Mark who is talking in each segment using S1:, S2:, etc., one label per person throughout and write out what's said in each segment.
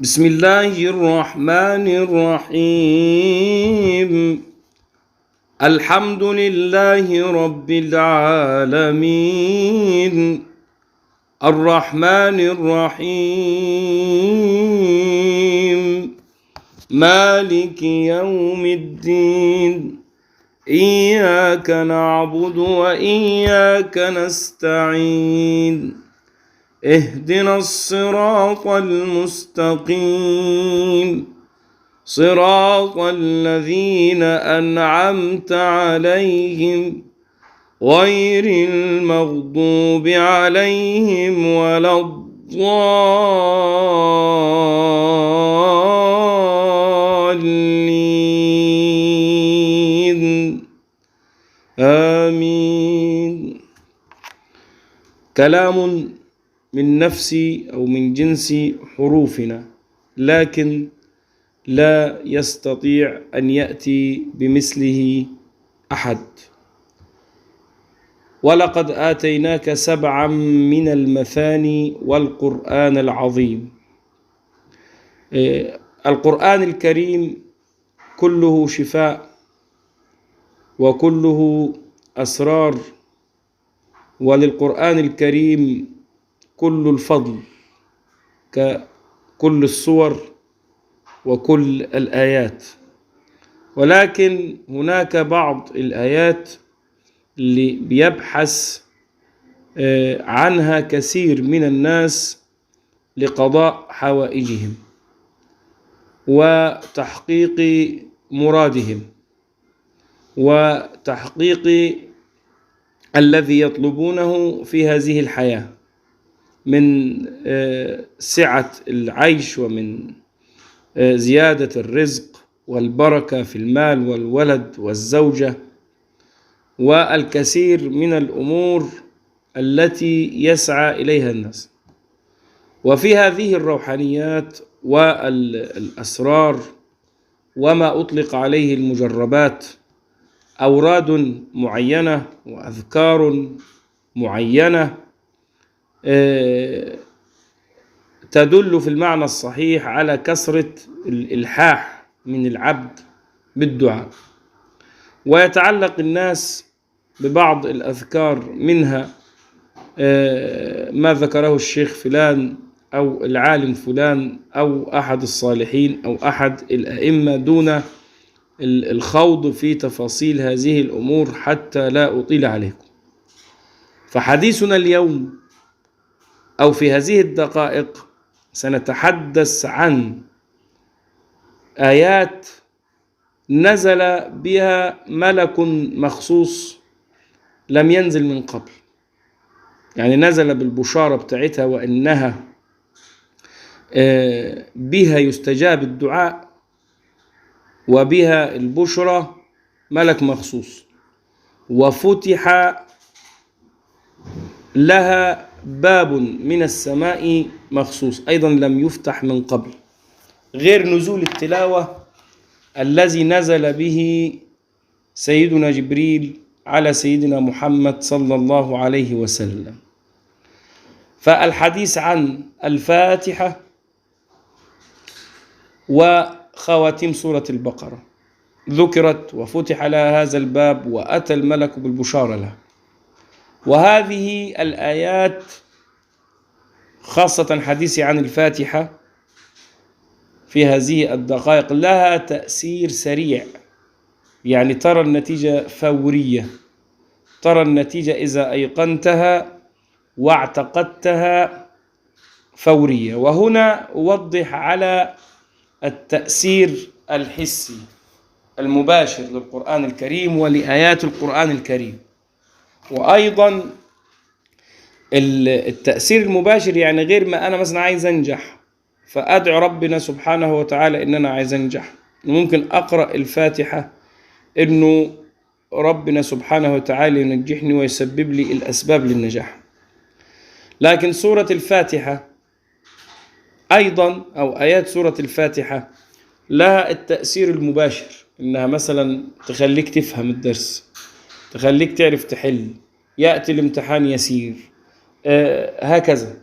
S1: بسم الله الرحمن الرحيم. الحمد لله رب العالمين. الرحمن الرحيم. مالك يوم الدين. إياك نعبد وإياك نستعين. اهدنا الصراط المستقيم. صراط الذين أنعمت عليهم غير المغضوب عليهم ولا الضالين. آمين. كلام من نفس أو من جنس حروفنا، لكن لا يستطيع أن يأتي بمثله أحد. ولقد آتيناك 7 من المثاني والقرآن العظيم. القرآن الكريم كله شفاء وكله أسرار، وللقرآن الكريم كل الفضل ككل الصور وكل الآيات. ولكن هناك بعض الآيات اللي بيبحث عنها كثير من الناس لقضاء حوائجهم وتحقيق مرادهم وتحقيق الذي يطلبونه في هذه الحياة من سعة العيش ومن زيادة الرزق والبركة في المال والولد والزوجة والكثير من الأمور التي يسعى إليها الناس. وفي هذه الروحانيات والأسرار وما أطلق عليه المجربات أوراد معينة وأذكار معينة تدل في المعنى الصحيح على كثرة الإلحاح من العبد بالدعاء. ويتعلق الناس ببعض الأذكار، منها ما ذكره الشيخ فلان أو العالم فلان أو أحد الصالحين أو أحد الأئمة، دون الخوض في تفاصيل هذه الأمور حتى لا أطيل عليكم. فحديثنا اليوم أو في هذه الدقائق سنتحدث عن آيات نزل بها ملك مخصوص لم ينزل من قبل، يعني نزل بالبشارة بتاعتها وإنها بها يستجاب الدعاء وبها البشرى، ملك مخصوص، وفتح لها باب من السماء مخصوص أيضا لم يفتح من قبل، غير نزول التلاوة الذي نزل به سيدنا جبريل على سيدنا محمد صلى الله عليه وسلم. فالحديث عن الفاتحة وخواتيم سورة البقرة ذكرت وفتح لها هذا الباب وأتى الملك بالبشارة لها. وهذه الآيات خاصة حديثي عن الفاتحة في هذه الدقائق لها تأثير سريع، يعني ترى النتيجة فورية، ترى النتيجة إذا أيقنتها واعتقدتها فورية. وهنا أوضح على التأثير الحسي المباشر للقرآن الكريم ولآيات القرآن الكريم، وأيضا التأثير المباشر، يعني غير ما أنا مثلا عايز أنجح فأدعو ربنا سبحانه وتعالى إن أنا عايز أنجح، ممكن أقرأ الفاتحة إنه ربنا سبحانه وتعالى ينجحني ويسبب لي الأسباب للنجاح. لكن سورة الفاتحة أيضا أو آيات سورة الفاتحة لها التأثير المباشر، إنها مثلا تخليك تفهم الدرس، تخليك تعرف تحل، يأتي الامتحان يسير، هكذا.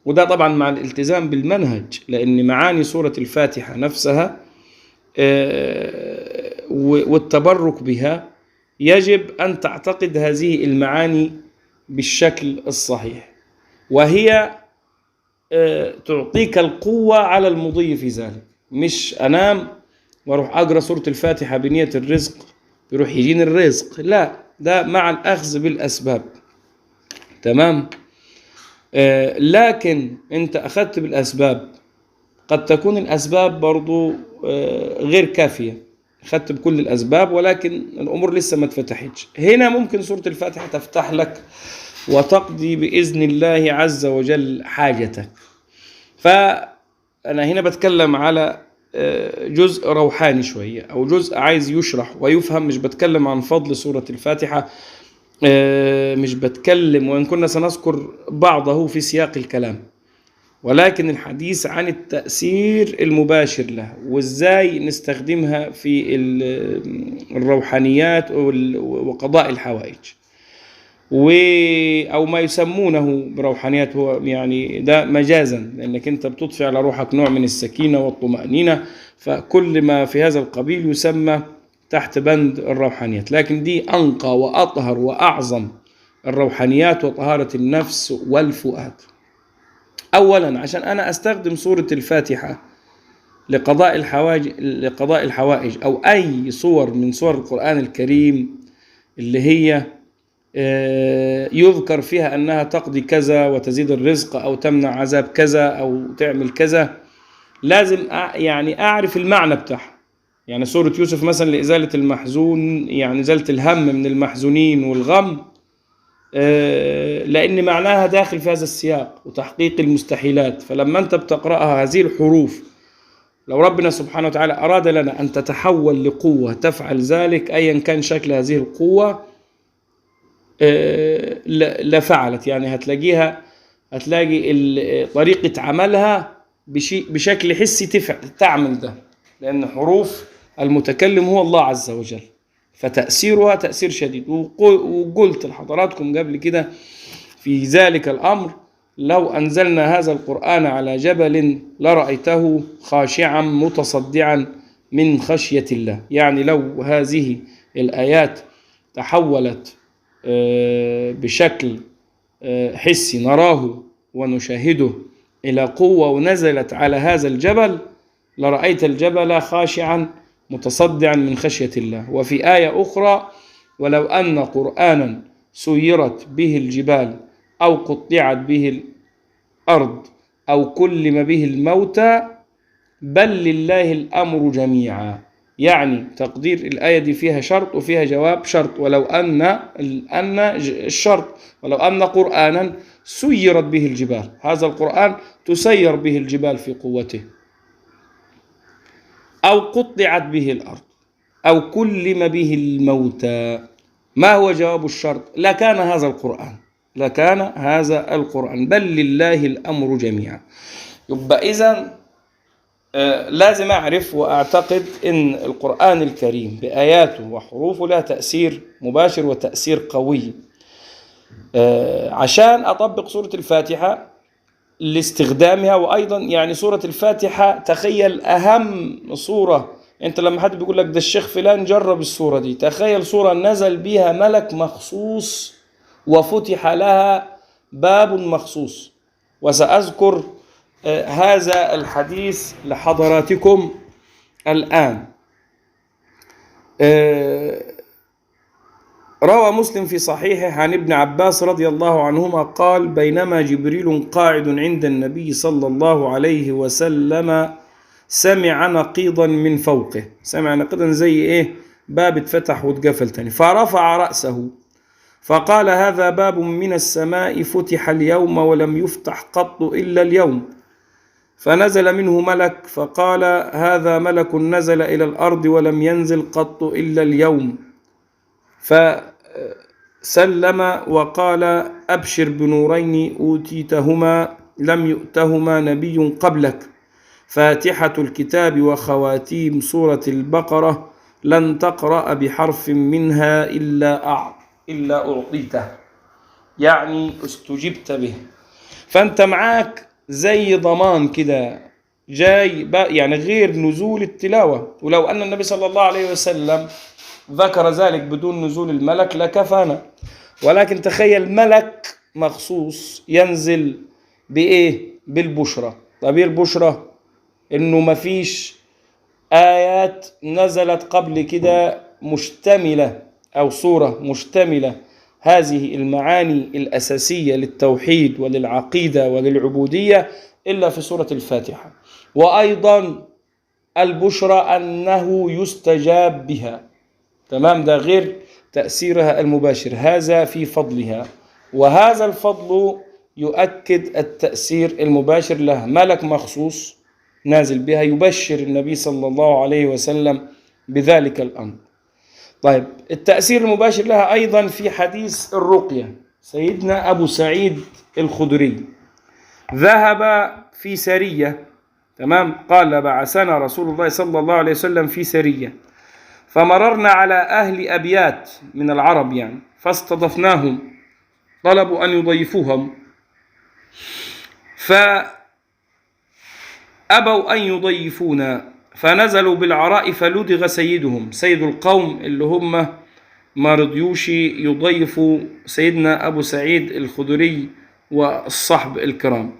S1: وده طبعا مع الالتزام بالمنهج، لأن معاني سورة الفاتحة نفسها والتبرك بها يجب أن تعتقد هذه المعاني بالشكل الصحيح، وهي تعطيك القوة على المضي في ذلك. مش أنام واروح أقرأ سورة الفاتحة بنية الرزق يروح يجيني الرزق، لا، ده مع الأخذ بالأسباب. تمام. لكن أنت أخذت بالأسباب، قد تكون الأسباب برضو غير كافية، أخذت بكل الأسباب ولكن الأمور لسه ما اتفتحتش. هنا ممكن سورة الفاتحة تفتح لك وتقضي بإذن الله عز وجل حاجتك. فأنا هنا بتكلم على جزء روحاني شوية أو جزء عايز يشرح ويفهم، مش بتكلم عن فضل سورة الفاتحة، مش بتكلم، وإن كنا سنذكر بعضه في سياق الكلام، ولكن الحديث عن التأثير المباشر لها وإزاي نستخدمها في الروحانيات وقضاء الحوائج، أو ما يسمونه بروحانيات، هو يعني ده مجازا، لأنك أنت بتضفي على روحك نوع من السكينة والطمأنينة، فكل ما في هذا القبيل يسمى تحت بند الروحانيات. لكن دي أنقى وأطهر وأعظم الروحانيات وطهارة النفس والفؤاد. أولا عشان أنا أستخدم سورة الفاتحة لقضاء الحوائج أو أي صور من صور القرآن الكريم اللي هي يذكر فيها أنها تقضي كذا وتزيد الرزق أو تمنع عذاب كذا أو تعمل كذا، لازم يعني أعرف المعنى بتاعها. يعني سورة يوسف مثلا لإزالة المحزون، يعني إزالة الهم من المحزونين والغم، لأن معناها داخل في هذا السياق وتحقيق المستحيلات. فلما أنت بتقرأها هذه الحروف، لو ربنا سبحانه وتعالى أراد لنا أن تتحول لقوة تفعل ذلك أيا كان شكل هذه القوة لفعلت. يعني هتلاقي طريقة عملها بشكل حسي تعمل ده، لأن حروف المتكلم هو الله عز وجل، فتأثيرها تأثير شديد. وقلت لحضراتكم قبل كده في ذلك الأمر، لو أنزلنا هذا القرآن على جبل لرأيته خاشعا متصدعا من خشية الله. يعني لو هذه الآيات تحولت بشكل حسي نراه ونشاهده إلى قوة ونزلت على هذا الجبل لرأيت الجبل خاشعا متصدعا من خشية الله. وفي آية أخرى: ولو أن قرآنا سيرت به الجبال أو قطعت به الأرض أو كلم به الموتى بل لله الأمر جميعا. يعني تقدير الآية دي فيها شرط وفيها جواب شرط، ولو أن الشرط، ولو أن قرآنا سيرت به الجبال، هذا القرآن تسير به الجبال في قوته، أو قطعت به الأرض أو كلم به الموتى. ما هو جواب الشرط؟ لكان هذا القرآن، لكان هذا القرآن، بل لله الأمر جميعا. يبقى إذن لازم أعرف وأعتقد إن القرآن الكريم بآياته وحروفه لها تأثير مباشر وتأثير قوي. عشان أطبق سورة الفاتحة لاستخدامها، وأيضا يعني سورة الفاتحة تخيل أهم صورة، أنت لما حد بيقول لك ده الشيخ فلان جرب الصورة دي، تخيل صورة نزل بها ملك مخصوص وفتح لها باب مخصوص. وسأذكر هذا الحديث لحضراتكم الآن. روى مسلم في صحيحه عن ابن عباس رضي الله عنهما قال: بينما جبريل قاعد عند النبي صلى الله عليه وسلم سمع نقيضا من فوقه. سمع نقيضا زي ايه؟ باب اتفتح واتقفل تاني. فرفع رأسه فقال: هذا باب من السماء فتح اليوم ولم يفتح قط إلا اليوم. فنزل منه ملك فقال: هذا ملك نزل إلى الأرض ولم ينزل قط إلا اليوم. فسلم وقال: أبشر بنورين أوتيتهما لم يؤتهما نبي قبلك، فاتحة الكتاب وخواتيم سورة البقرة، لن تقرأ بحرف منها إلا أعطيته، يعني استجبت به. فأنت معاك زي ضمان كده جاي يعني غير نزول التلاوة. ولو أن النبي صلى الله عليه وسلم ذكر ذلك بدون نزول الملك لكفانا، ولكن تخيل ملك مخصوص ينزل بإيه؟ بالبشرى. طب إيه البشرى؟ إنه مفيش آيات نزلت قبل كده مشتملة أو صورة مشتملة هذه المعاني الأساسية للتوحيد وللعقيدة وللعبودية إلا في سورة الفاتحة. وأيضا البشرى أنه يستجاب بها، تمام، ده غير تأثيرها المباشر، هذا في فضلها، وهذا الفضل يؤكد التأثير المباشر له. ملك مخصوص نازل بها يبشر النبي صلى الله عليه وسلم بذلك الأمر. طيب التأثير المباشر لها أيضا في حديث الرقية. سيدنا أبو سعيد الخدري ذهب في سرية، تمام، قال بعثنا رسول الله صلى الله عليه وسلم في سرية فمررنا على أهل أبيات من العرب يعني، فاستضفناهم، طلبوا أن يضيفوهم فأبوا أن يضيفونا، فنزلوا بالعراء فلدغ سيدهم، سيد القوم اللي هم ما رضيوش يضيفوا سيدنا أبو سعيد الخدري والصحب الكرام.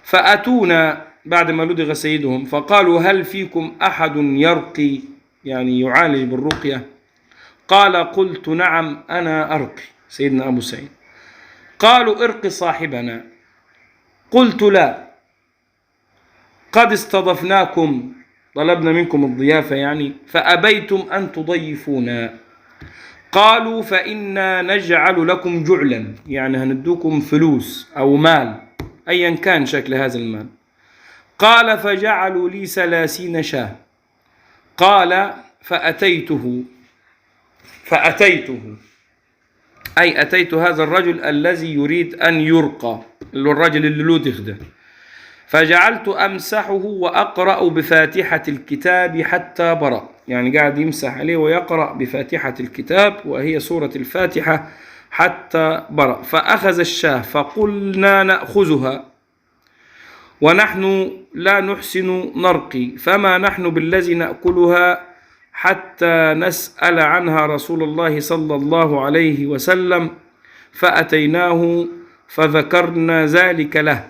S1: فأتونا بعد ما لدغ سيدهم فقالوا هل فيكم أحد يرقي، يعني يعالج بالرقية؟ قال قلت نعم أنا أرقي، سيدنا أبو سعيد. قالوا ارقي صاحبنا. قلت لا، قد استضفناكم، طلبنا منكم الضيافة يعني، فأبيتم أن تضيفونا. قالوا فإنا نجعل لكم جعلا، يعني هندوكم فلوس أو مال أيا كان شكل هذا المال. قال فجعلوا لي 30 شاة. قال فأتيته أي أتيت هذا الرجل الذي يريد أن يرقى، اللي الرجل اللي لدغ ده، فجعلت أمسحه وأقرأ بفاتحة الكتاب حتى برأ، يعني قاعد يمسح عليه ويقرأ بفاتحة الكتاب وهي سورة الفاتحة حتى برأ. فأخذ الشاة فقلنا نأخذها ونحن لا نحسن نرقي، فما نحن بالذي نأكلها حتى نسأل عنها رسول الله صلى الله عليه وسلم. فأتيناه فذكرنا ذلك له.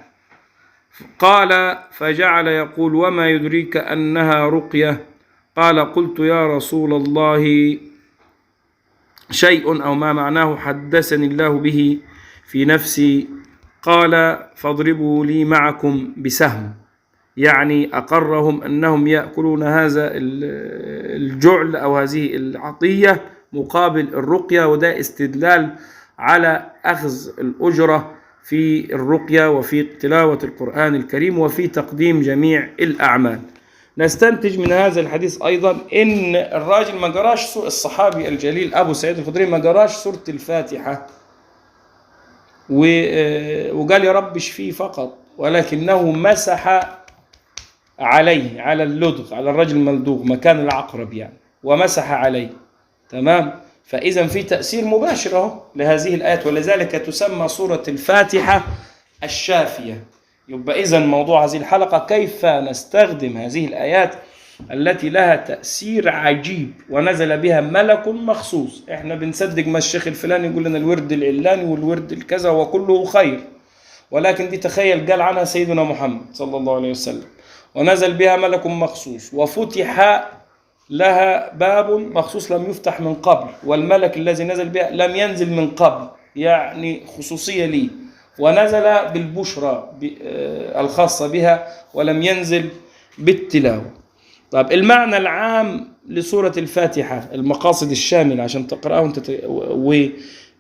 S1: قال فجعل يقول وما يدريك أنها رقية؟ قال قلت يا رسول الله شيء أو ما معناه حدثني الله به في نفسي. قال فاضربوا لي معكم بسهم، يعني أقرهم أنهم يأكلون هذا الجعل أو هذه العطية مقابل الرقية، وده استدلال على أخذ الأجرة في الرقية وفي تلاوة القرآن الكريم وفي تقديم جميع الأعمال. نستنتج من هذا الحديث أيضا إن الراجل ما جراش، الصحابي الجليل أبو سعيد الخدري ما جراش سورة الفاتحة وقال يا رب اشفيه فقط، ولكنه مسح عليه، على اللدغ، على الرجل الملدوغ مكان العقرب يعني، ومسح عليه، تمام. فإذا في تأثير مباشر أهو لهذه الآيات، ولذلك تسمى سورة الفاتحة الشافية. يبقى إذا موضوع هذه الحلقة كيف نستخدم هذه الآيات التي لها تأثير عجيب ونزل بها ملك مخصوص. احنا بنصدق ما الشيخ الفلاني يقول لنا الورد العلاني والورد الكذا وكله خير، ولكن دي تخيل قال عنها سيدنا محمد صلى الله عليه وسلم، ونزل بها ملك مخصوص وفتح لها باب مخصوص لم يفتح من قبل، والملك الذي نزل بها لم ينزل من قبل، يعني خصوصية لي، ونزل بالبشرى الخاصة بها ولم ينزل بالتلاوة. طيب المعنى العام لسورة الفاتحة، المقاصد الشاملة عشان تقرأها وانت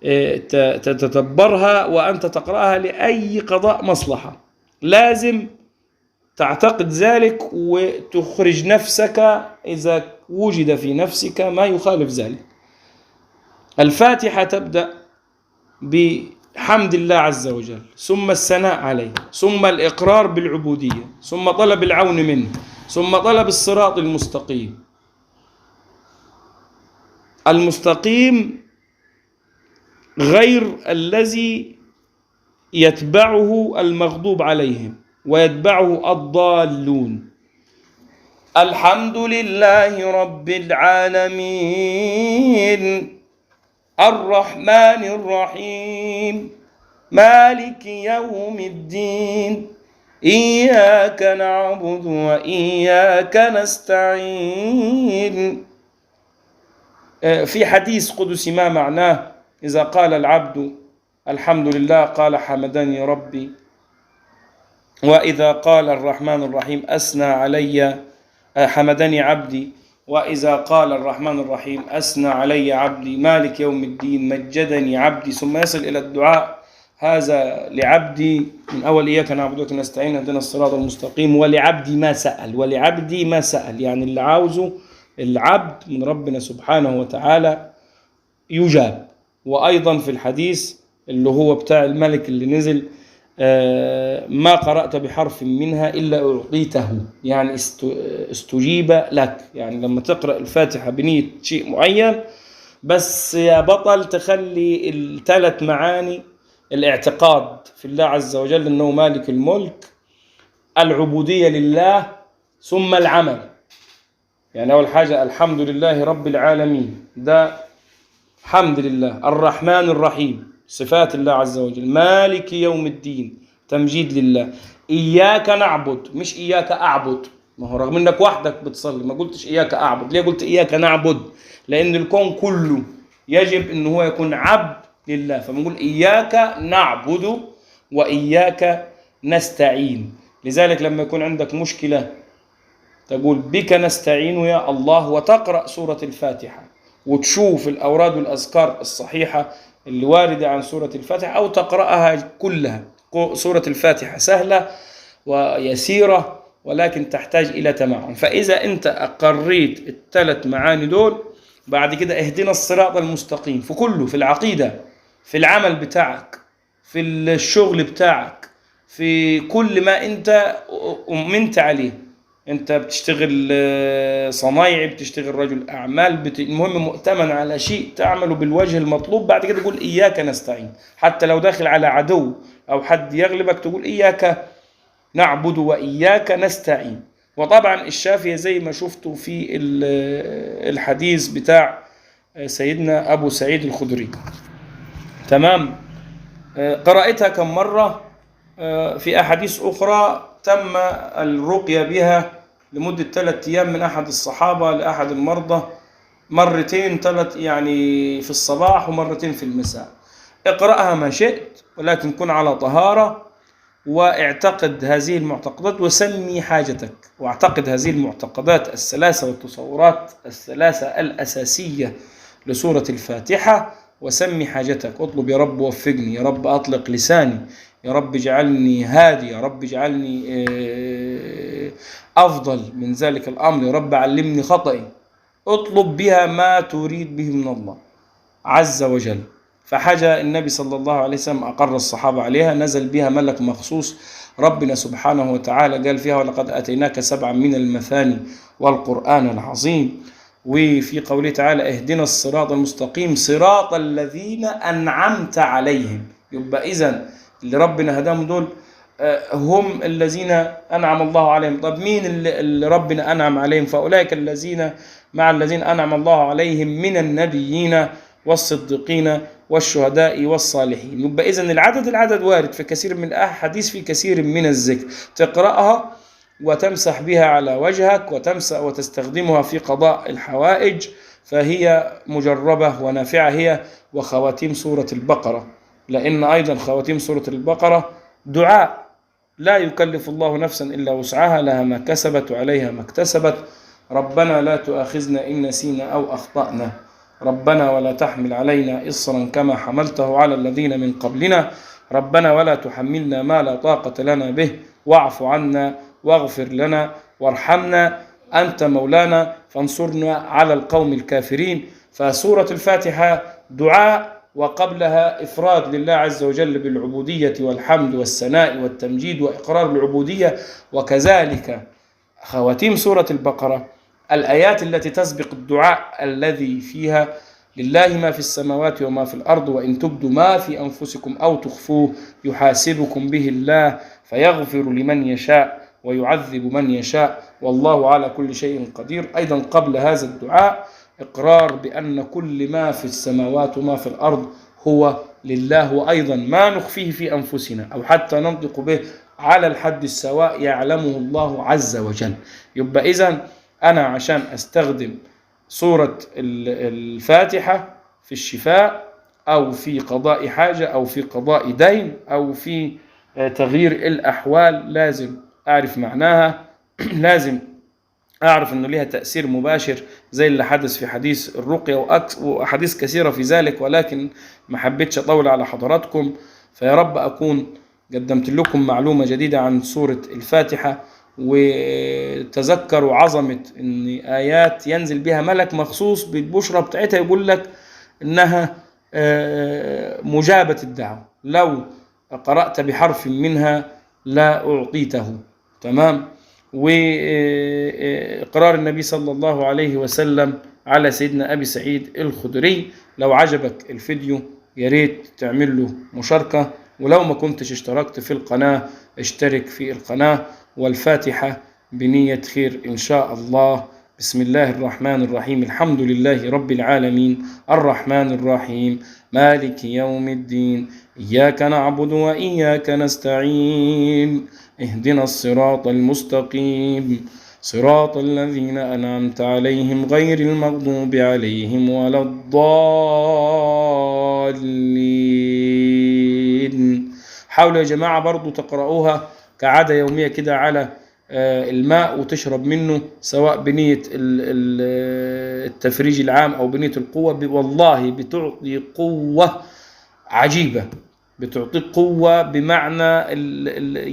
S1: وتتدبرها وأنت تقرأها لأي قضاء مصلحة، لازم تعتقد ذلك وتخرج نفسك إذا وجد في نفسك ما يخالف ذلك. الفاتحة تبدأ بحمد الله عز وجل، ثم الثناء عليه، ثم الإقرار بالعبودية، ثم طلب العون منه، ثم طلب الصراط المستقيم. المستقيم غير الذي يتبعه المغضوب عليهم، ويتبعه الضالون. الحمد لله رب العالمين الرحمن الرحيم مالك يوم الدين إياك نعبد وإياك نستعين. في حديث قدسي ما معناه إذا قال العبد الحمد لله قال حمدني ربي، وإذا قال الرحمن الرحيم أثنى علي حمدني عبدي، وإذا قال الرحمن الرحيم أثنى علي عبدي، مالك يوم الدين مجدني عبدي. ثم يصل إلى الدعاء هذا لعبدي من أول إياك نعبد وإياك نستعين اهدنا الصراط المستقيم ولعبدي ما سأل. ولعبدي ما سأل يعني اللي عاوزه العبد من ربنا سبحانه وتعالى يجاب. وأيضا في الحديث اللي هو بتاع الملك اللي نزل ما قرأت بحرف منها إلا أعطيته، يعني استجيب لك. يعني لما تقرأ الفاتحة بنية شيء معين، بس يا بطل تخلي الثلاث معاني: الاعتقاد في الله عز وجل أنه مالك الملك، العبودية لله، ثم العمل. يعني أول حاجة الحمد لله رب العالمين، ده حمد لله، الرحمن الرحيم صفات الله عز وجل، مالك يوم الدين تمجيد لله، إياك نعبد مش إياك أعبد. ما هو رغم إنك وحدك بتصلي ما قلتش إياك أعبد، ليه قلت إياك نعبد؟ لأن الكون كله يجب إن هو يكون عبد لله، فبنقول إياك نعبد وإياك نستعين. لذلك لما يكون عندك مشكلة تقول بك نستعين يا الله، وتقرأ سورة الفاتحة وتشوف الأوراد والأذكار الصحيحة اللي واردة عن سورة الفاتحة، أو تقرأها كلها. سورة الفاتحة سهلة ويسيرة ولكن تحتاج إلى تمعن. فإذا أنت أقريت الثلاث معاني دول، بعد كده اهدنا الصراط المستقيم في كله، في العقيدة، في العمل بتاعك، في الشغل بتاعك، في كل ما أنت أؤمنت عليه. أنت بتشتغل صنايعي، بتشتغل رجل أعمال، المهم مؤتمن على شيء تعمله بالوجه المطلوب. بعد كده تقول إياك نستعين، حتى لو داخل على عدو أو حد يغلبك تقول إياك نعبد وإياك نستعين. وطبعا الشافية زي ما شفتوا في الحديث بتاع سيدنا أبو سعيد الخدري. تمام. قرأتها كم مرة في أحاديث أخرى تم الرقية بها لمدة 3 أيام من أحد الصحابة لأحد المرضى، مرتين 3 يعني في الصباح ومرتين في المساء. اقرأها ما شئت ولكن كن على طهارة، واعتقد هذه المعتقدات وسمي حاجتك، واعتقد هذه المعتقدات الثلاثة والتصورات الثلاثة الأساسية لسورة الفاتحة، وسمي حاجتك. اطلب يا رب وفقني، يا رب أطلق لساني، يا رب اجعلني هادي، يا رب اجعلني أفضل من ذلك الأمر، يا رب علمني خطئي. اطلب بها ما تريد به من الله عز وجل. فحاجة النبي صلى الله عليه وسلم أقر الصحابة عليها، نزل بها ملك مخصوص ربنا سبحانه وتعالى قال فيها ولقد أتيناك 7 من المثاني والقرآن العظيم. وفي قوله تعالى اهدنا الصراط المستقيم صراط الذين أنعمت عليهم. يبقى إذن اللي ربنا هداهم دول هم الذين أنعم الله عليهم. طب مين اللي ربنا أنعم عليهم؟ فأولئك الذين مع الذين أنعم الله عليهم من النبيين والصديقين والشهداء والصالحين. يبقى إذن العدد وارد في كثير من الأحاديث، في كثير من الذكر. تقرأها وتمسح بها على وجهك وتمسح وتستخدمها في قضاء الحوائج، فهي مجربة ونافعة، هي وخواتيم سورة البقرة، لأن أيضا خواتيم سورة البقرة دعاء. لا يكلف الله نفسا إلا وسعها، لها ما كسبت وعليها ما اكتسبت. ربنا لا تؤاخذنا إن نسينا أو أخطأنا، ربنا ولا تحمل علينا إصرا كما حملته على الذين من قبلنا، ربنا ولا تحملنا ما لا طاقة لنا به، واعف عنا واغفر لنا وارحمنا، أنت مولانا فانصرنا على القوم الكافرين. فسورة الفاتحة دعاء، وقبلها إفراد لله عز وجل بالعبودية والحمد والثناء والتمجيد وإقرار العبودية. وكذلك خواتيم سورة البقرة الآيات التي تسبق الدعاء الذي فيها لله ما في السماوات وما في الأرض، وإن تبدوا ما في أنفسكم أو تخفوه يحاسبكم به الله، فيغفر لمن يشاء ويعذب من يشاء، والله على كل شيء قدير. أيضا قبل هذا الدعاء إقرار بأن كل ما في السماوات وما في الأرض هو لله، وأيضا ما نخفيه في أنفسنا أو حتى ننطق به على الحد السواء يعلمه الله عز وجل. يبقى إذن أنا عشان أستخدم سورة الفاتحة في الشفاء أو في قضاء حاجة أو في قضاء دين أو في تغيير الأحوال لازم أعرف معناها، لازم أعرف إنه ليها تأثير مباشر زي اللي حدث في حديث الرقية وأحاديث كثيرة في ذلك، ولكن ما حبيتش أطول على حضراتكم. فيا رب أكون قدمت لكم معلومة جديدة عن سورة الفاتحة، وتذكروا عظمة إن آيات ينزل بها ملك مخصوص بالبشرى بتاعتها يقول لك إنها مجابة الدعوة، لو قرأت بحرف منها لا أعطيته. تمام. وإقرار النبي صلى الله عليه وسلم على سيدنا أبي سعيد الخدري. لو عجبك الفيديو يا ريت تعمل له مشاركة، ولو ما كنتش اشتركت في القناة اشترك في القناة. والفاتحة بنية خير إن شاء الله. بسم الله الرحمن الرحيم. الحمد لله رب العالمين، الرحمن الرحيم، مالك يوم الدين، إياك نعبد وإياك نستعين، اهدنا الصراط المستقيم، صراط الذين أنعمت عليهم غير المغضوب عليهم ولا الضالين. حاولوا يا جماعة برضو تقرؤوها كعادة يومية كده على الماء وتشرب منه، سواء بنية التفريج العام أو بنية القوة. والله بتعطي قوة عجيبة، بتعطيك قوة بمعنى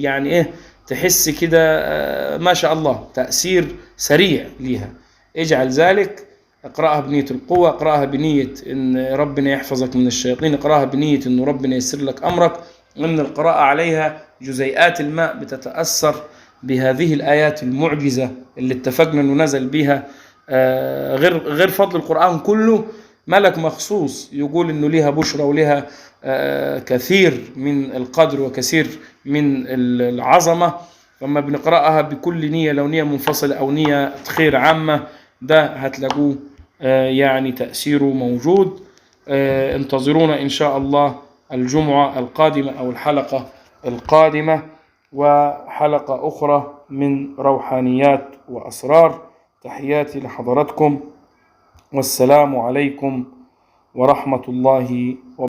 S1: يعني إيه، تحس كده ما شاء الله تأثير سريع ليها. اجعل ذلك، اقرأها بنية القوة، اقرأها بنية إن ربنا يحفظك من الشياطين، اقرأها بنية إن ربنا ييسر لك أمرك. من القراءة عليها جزيئات الماء بتتأثر بهذه الآيات المعجزة اللي اتفقنا إنه نزل بها، غير فضل القرآن كله. ملك مخصوص يقول إنه ليها بشرى وليها كثير من القدر وكثير من العظمة. لما بنقرأها بكل نية، لو نية منفصلة أو نية خير عامة، ده هتلاقوه تأثيره موجود. انتظرونا إن شاء الله الجمعة القادمة أو الحلقة القادمة، وحلقة أخرى من روحانيات وأسرار. تحياتي لحضراتكم، والسلام عليكم ورحمة الله وبركاته.